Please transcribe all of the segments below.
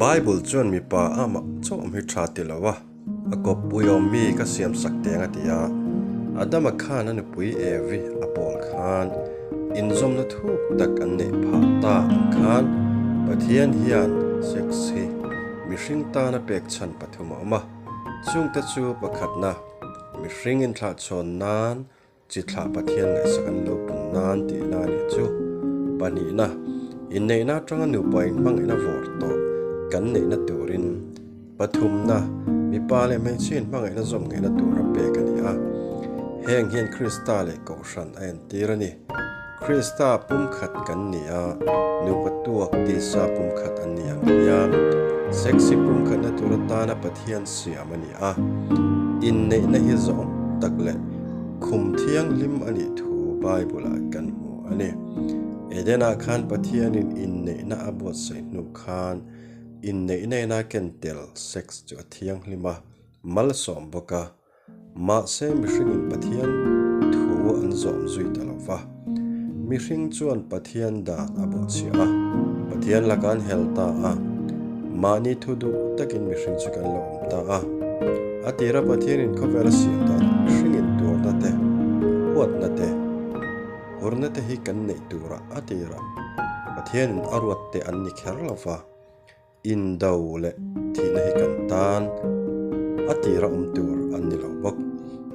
Bible chuan mipa amah chauh awm hi tha ti lo a, a kawppui awm mi ka siam sak teng a ti a. Adama khan a nupui Evi a pawl khan inzawmna thuk tak an neih phah ta ang khan Pathian hian sex hi mihring tana pek chhan pathum a awm a, chungte chu pakhatna mihring inthlahchhawn nan Chi thlah Pathian ngaihsak an lo pun nan tihna a nih chu. Pahnihna, inneihna atanga nupa inhmangaihna vawr tawh kan neihna turin. Pathumna, mipa leh hmeichhia inhmangaihna zawm ngeihna tura pek a ni a. Heng hian Krista leh Kohhran a entir a ni. Krista pumkhat kan ni a, nupa tuak tisa pumkhat an ni ang hian sex hi pumkhatna tur atana Pathian siam a ni a. Inneihna hi zawm tak leh khum thianghlim a nih thu Bible-ah kan hmu a ni. Eden-ah khan Pathianin inneihna a buatsaih hnu khan inneihna ina ken tel sex chu a thianghlim a, malsawm bawk a. Mahse, mihringin Pathian thu an zawm zui ta lo va. Mihring chuan Pathian dan a bawhchhiah a, Pathian laka an hel ta a. Mahni thu duh takin mihring chu kan lo awm ta a. A tira Pathianin khawvel a siam danah mihringin tuarna te, huatna te, hurna te hi kan neih turah a tira Pathianin a ruat te an ni kher lo va. Indo leh thihna hi kan tan a tira awm tur an ni lo bawk.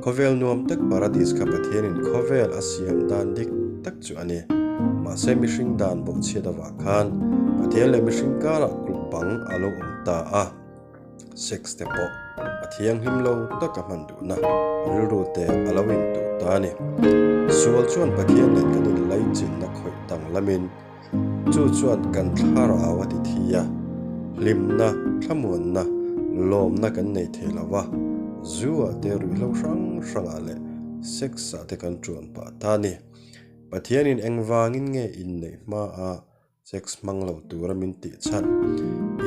Khawvel nuam tak Paradis kha Pathianin khawvel a siam dan dik tak chu a ni. Mahse mihring dan bawhchhiat avang khan Pathian leh mihring karah kulh bang a lo awm ta a. Sex te pawh a thianghlim lo taka hman duhna rilru te a lo intuh ta a ni. Sual chuan Pathian nen kan inlaichinna khawih danglamin Chu chuan kan thlarau a ti thi a, hlimna, thlamuanna, lawmna kan nei thei lo va, zu ah te ruihhlo hrang hrangah leh sex ah te kan tuan pah ta a ni. Pathianin engvangin nge inneih hma a sex hmang lo tura min tih chhan?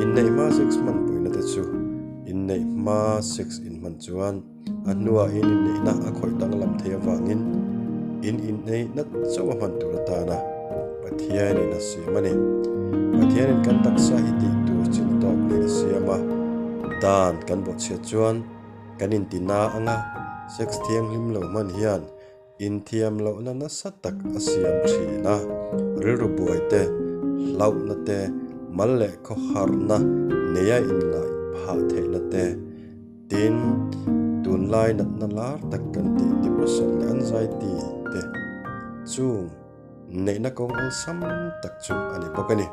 Inneih hma sex hman puina te chu inneih hma sex inhman chuan A hnuah in inneihna a khawih danglam thei avangin in inneihna chauh a hman tur atana Pathianin a siam a ni. Pathianin kan taksa hi tih tur chin tawk nen a siam a, dan kan bawhchhiat chuan kan intina anga sex thianghlim lo hman hian Inthiam lohna nasa tak a siam thin a, rilru buai te, hlauhna te, mal leh khawharna neia inngaih phah theihna te, tin, tunlai natna lar tak kan tih depression leh anxiety te chung neihna kawng awlsam tak chu a ni bawk a ni.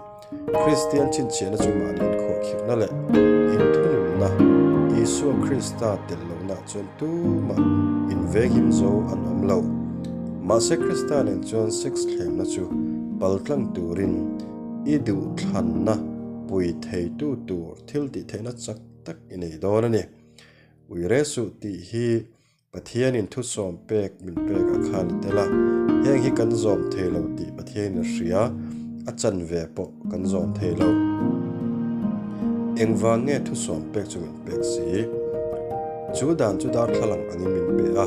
Kristian chhinchhiahna chu mahni inkhuahkhirhna leh inthununna Isua Krista tel lohna chuan tumah invenghim zo an awm lo. Mahse Krista nen chuan sex thlemna chu paltlang turin i duhthlanna pui theitu tur thil tihtheihna chak tak i nei dawn a ni. Uire suh tih hi Pathianin thusawm pek min pek a khan a tel a, heng hi kan zawm thei lo tih Pathianin a hria, a chanve pawh kan zawm thei lo. Engvang nge thusawm pek chu min pek si? Chu dan chu darthlalang angin min pe a,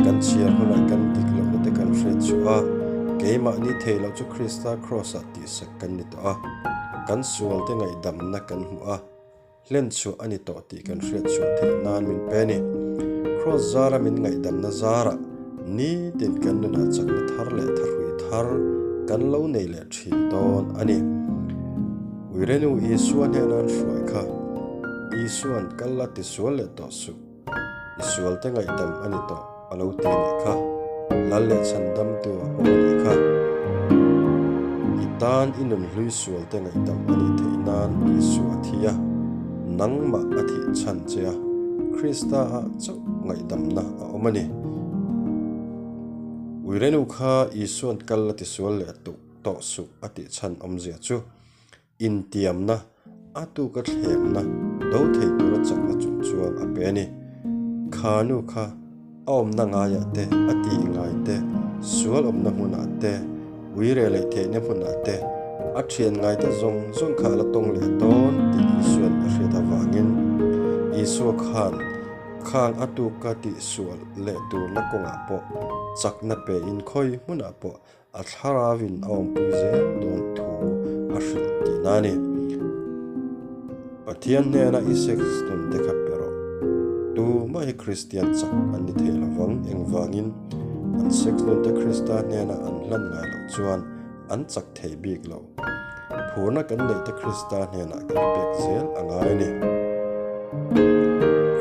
kan chhiar hunah kan dik lohna te kan hriat chhuah a, keimahni thei loh chu Krista Kraws-ah tihsak kan ni tawh a, kan sualte ngaihdamna kan hmu a, Hlen chhuah a ni tawh tih kan hriat chhuah theih nan min pe a ni. Kraws zara min ngaihdamna zarah nitin kan nunah chakna thar leh thahrui thar kan lo nei leh thin dawn a ni. Uirenu Isua hnena an hruai kha Isua'n kal la tisual leh tawh suh, i sualte ngaihdam a ni tawh a lo ti nih kha, lal leh chhandamtu a pawm a nih kha. I tan i nunhlui sualte ngaihdam a nih theih nan Isua a thi a, nangmah a thih chhan che a, Krista ah chauh ngaihdamna a awm a ni. Uirenu kha Isua'n kal a tisual leh tawh suh a tih chhan awmzia chu Intiamna, a tuka thlemna do thei tura chakna chung chuan a pe a ni. Kha nu kha a awmna ngaiah te, a tih ngai te, sual awmna hmunah te, uire leh theihna hmunah te, a thian ngai te zawng zawng kha a la tawng leh dawn tih Isua'n a hriat avangin Isua khan khang a tuka tihsual leh turna kawngah pawh chakna pein khawi hmunah pawh A thlarauin a awmpui zel dawn thu a hrilh tihna a ni. Pathian hnena i sex nun te kha pe rawh. Tumah hi Kristian chak an ni thei lovang, engvangin an sex nun te Krista hnena an hlan ngai loh chuan an chak thei bik lo. Phurna kan neih te Krista hnenah kan pek zel a ngai a ni.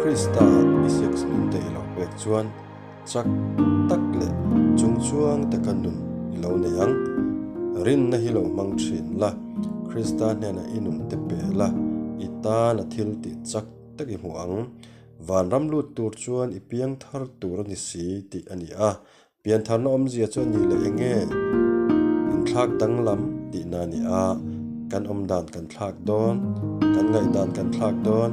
Krista i sex nun te i lo pek chuan Chak tak leh chungchuang taka nun i lo nei ang. Rinna hi lo hmang thin la, Krista hnenah i nun te pe la, i tan a thil tih chak tak i hmu ang. Vanram lut tur chuan i piang thar tur a ni si tih a ni a. Piantharna awmzia chu a ni leh eng nge? Inthlak danglam tihna a ni a. Kan awmdan kan thlak dawn, kan ngaihdan kan thlak dawn,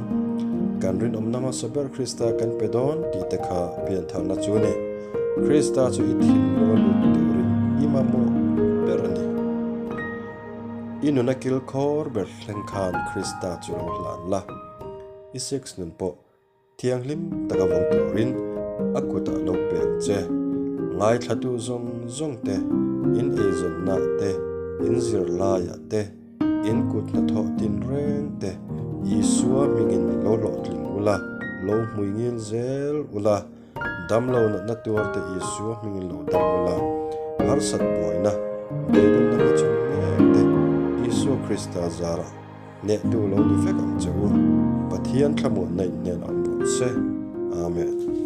kan rinawmna hmasa ber Krista kan pe dawn tih te kha piantharna chu a ni. Krista chu i thinlunga lut turin i mamawh ber a ni. I nuna kilkhawr ber thleng khan Krista chu lo hlan la, i sex nun pawh Thianghlim taka vawng turin a kutah lo pek che. Ngaithlatu zawng zawng te, in eizawnnaah te, in zirlaiah te, in kut hnathawh tinreng te Isua hmingin lo hlawhtling ula, lo hmuingil zel ula, damlo natna tuarte Isua hmingin lo dam ula, harsat buaina, beidawnna hmachhawn mek te Isua Krista zarah Hnehtu lo ni vek ang che u. Pathian thlamuanna in hnen awm rawh se. Amen.